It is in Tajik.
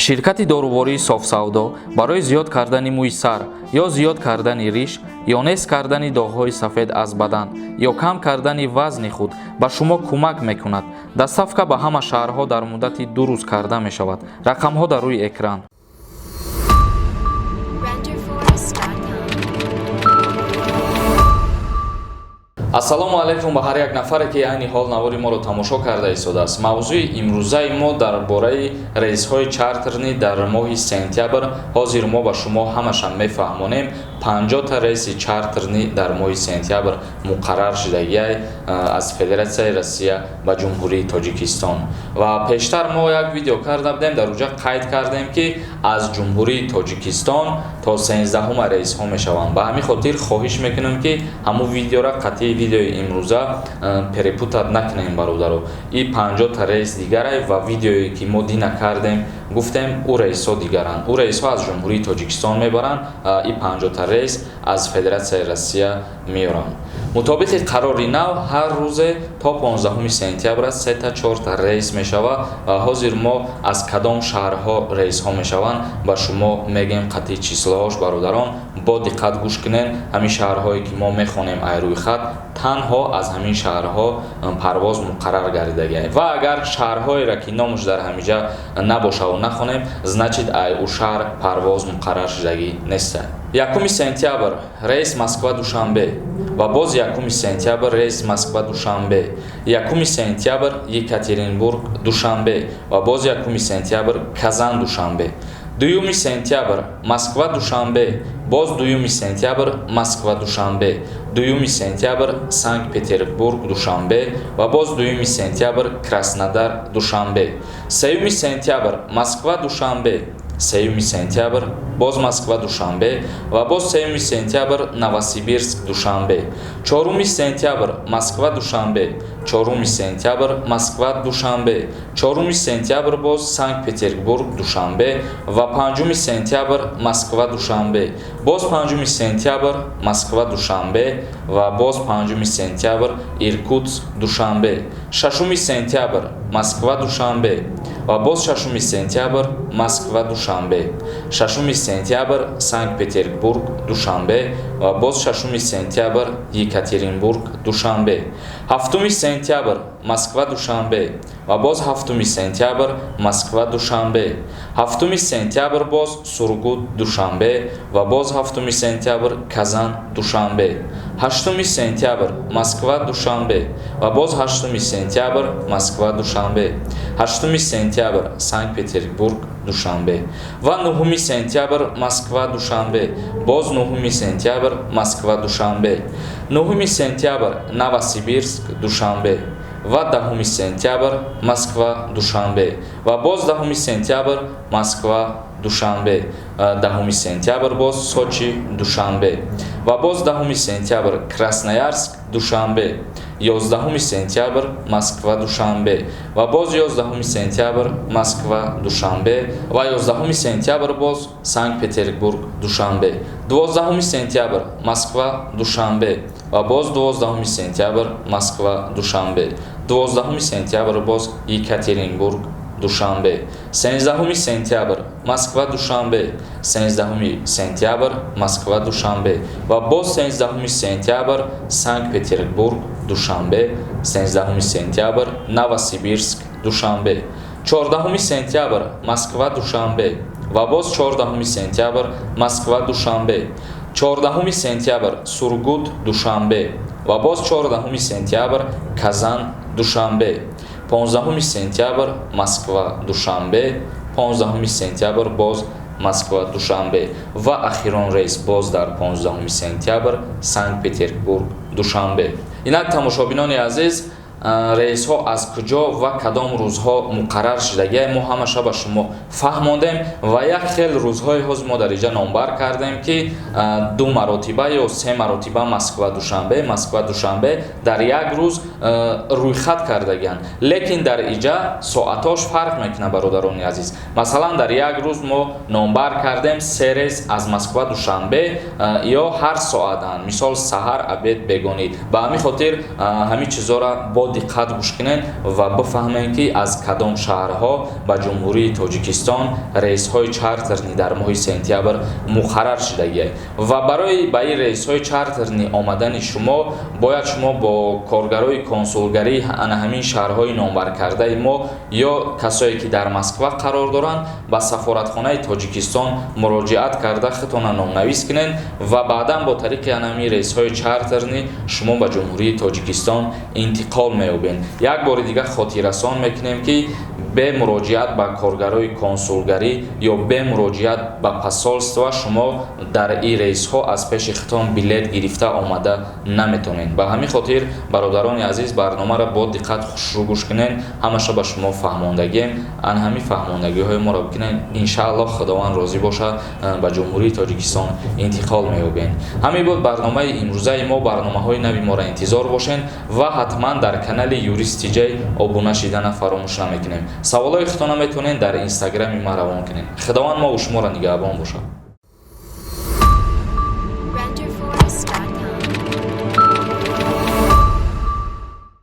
Ширкати дорувории Софсавдо барои зиёд кардани мӯи сар ё зиёд кардани риш ё нест кардани доғҳои сафед аз бадан ё кам кардани вазни худ ба шумо кӯмак мекунад. Доставка ба ҳама шаҳрҳо дар муддати 2 рӯз карда мешавад. Рақамҳо дар рӯи экран. Renderforest.com. Ассалому алайкум ба ҳар як нафаре, ки айни ҳол навори моро тамошо карда истодааст. Мавзӯи имрӯзаи мо дар бораи рейсҳои чартернӣ дар моҳи сентябр. Ҳозир мо ба шумо ҳамаша мефаҳмонем. 50-та рейси чартернӣ дар моҳи сентябр муқаррар шудагиай аз Федератсияи Россия ба Ҷумҳурии Тоҷикистон. Ва пештар мо як видео карда будем, дар уҷа қайд кардем, ки аз Ҷумҳурии Тоҷикистон то 13-ума рейсҳо мешаванд. Ба ҳамин хотир хоҳиш мекунем, ки ҳамун видеора қатъии видеои имрӯза перепутать накунем, бародаро. И 50-та рейс дигарай ва видеое, ки мо дина кардем, гуфтем, ӯ рейсҳо дигаранд. Ӯ рейсҳо аз Ҷумҳурии Тоҷикистон мебаранд, и 50-та рейс аз Федератсияи Россия меоранд. Мутобиқи қарори нав, ҳар рӯзе то 15 сентябр сета, чорта рейс мешавад. Ва ҳозир мо аз кадом шаҳрҳо рейсҳо мешаванд, ба шумо мегем қатъи числоҳош. Бародарон, бо диққат гӯш кунед. Ҳамин шаҳрҳое, ки мо мехонем ай рӯйхат, танҳо аз ҳамин шаҳрҳо парвоз муқаррар гардидагиай. Ва агар шаҳрҳоеро, ки номаш дар ҳамиҷа набошаву нахонем, значит, ай ӯ шаҳр парвоз муқаррар шудагӣ неста. 1 сентябр рейс Москва — Душанбе ва боз 1 сентябр рейс Москва — Душанбе, 1 сентябр Екатеринбург — Душанбе ва боз 1 сентябр Казан — Душанбе, 2 сентябр Москва — Душанбе, боз 2 сентябр Москва — Душанбе, 2 сентябр Санкт Петербург — Душанбе ва боз 2 сентябр Краснодар — Душанбе, 3 сентябр Москва — Душанбе, 3 сентябр боз Москва — Душанбе ва боз 3 сентябр Новосибирск — Душанбе, 4 сентябр Москва — Душанбе, 4 сентябр Москва — Душанбе, 4 сентябр боз Санкт Петербург — Душанбе ва 5 сентябр Москва — Душанбе, боз 5 сентябр Москва — Душанбе ва боз 5 сентябр Иркутск — Душанбе, 6 сентябр Москва — Душанбе ва боз 6 сентябр Москва — Душанбе, 6 сентябр Санкт Петербург — Душанбе ва боз 6 сентябр Екатеринбург — Душанбе, 7 сентябр Москва — Душанбе ва боз 7 сентябр Москва — Душанбе, 7 сентябр боз Сургут — Душанбе ва боз 7 сентябр Казан — Душанбе, 8 сентябр Москва — Душанбе ва боз 8 сентябр Москва — Душанбе, 8 сентябр Санкт Петербург — Душанбе ва 9 сентябр Москва — Душанбе, боз 9 сентябр Москва — Душанбе, 9 сентябр Новосибирск — Душанбе ва 10 сентябр Москва — Душанбе ва боз 10 сентябр Москва — Душанбе, 10 сентябр боз Сочи — Душанбе ва боз 10 сентябр Красноярск — Душанбе, 11 сентябр Москва — Душанбе ва боз 11 сентябр Москва — Душанбе ва 11 сентябр боз Санкт Петербург — Душанбе, 12 сентябр Москва — Душанбе ва боз 12 сентябр Москва — Душанбе, 12 сентябр боз Екатеринбург — Душанбе, 13 сентябр Москва — Душанбе, 13 сентябр Москва — Душанбе ва боз 13 сентябр Санкт Петербург — Душанбе, 13 сентябр Новосибирск — Душанбе, 14 сентябр Москва — Душанбе ва боз 14 сентябр Москва — Душанбе, 14 сентябр Сургут — Душанбе ва боз 14 сентябр Казан — Душанбе, 15 сентябр Москва — Душанбе, 15 сентябр боз Москва — Душанбе ва ахирон рейс боз дар 15 сентябр Санкт Петербург — Душанбе. Инак, тамошобинони азиз, рейсҳо аз куҷо ва кадом рӯзҳо муқаррар шудагиай, мо ҳамаша ба шумо фаҳмондем. Ва як хел рӯзҳои ҳозир мо дар инҷа номбар кардем, ки ду маротиба ё се маротиба Москва — Душанбе, Москва — Душанбе дар як рӯз рӯйхат кардагианд, лекин дар иҷа соатҳош фарқ мекунад, бародарони азиз. Масалан, дар як рӯз мо номбар кардем се рейс аз Москва — Душанбе ё ҳар соатанд, мисол, саҳар, обед, бегонӣ. Ба ҳамин хотир ҳамин чизҳоро бо Диққат гӯш кунед ва бифаҳмед, ки аз кадом шаҳрҳо ба Ҷумҳурии Тоҷикистон рейсҳои чартернӣ дар моҳи сентябр муқаррар шудагианд. Ва барои ба ин рейсҳои чартернӣ омадани шумо бояд шумо бо коргарои консулгарии ана ҳамин шаҳрҳои номбаркардаи мо ё касое ки дар Москва қарор доранд, ба сафоратхонаи Тоҷикистон муроҷиат карда, худтона номнавис кунед ва баъдан бо тариқи ана ҳамин рейсҳои чартернӣ шумо ба Ҷумҳурии Тоҷикистон интиқол меёбед. Як бори дигар хотиррасон мекунем, ки бе муроҷиат ба коргарои консулгарӣ ё бе муроҷиат ба посольство шумо дар ин рейсҳо аз пеши худтон билет гирифта омада наметавонед. Ба ҳамин хотир, бародарони азиз, барномаро бо диққат хушрӯ гӯш кунед. Ҳамаша ба шумо фаҳмондагием. Ана ҳамин фаҳмондагиҳои моро бикунед, иншааллоҳ, Худованд розӣ бошад, ба Ҷумҳурии Тоҷикистон интиқол меёбед. Ҳамин буд барномаи имрӯзаи мо. Барномаҳои нави моро интизор бошед ва ҳатман дар канали Юрист Тиҷай обуна шидана фаромӯш намекунем. Саволҳои худтона метавонед дар инстаграми ман равон кунед. Худованд мову шуморо нигаҳбон бошад.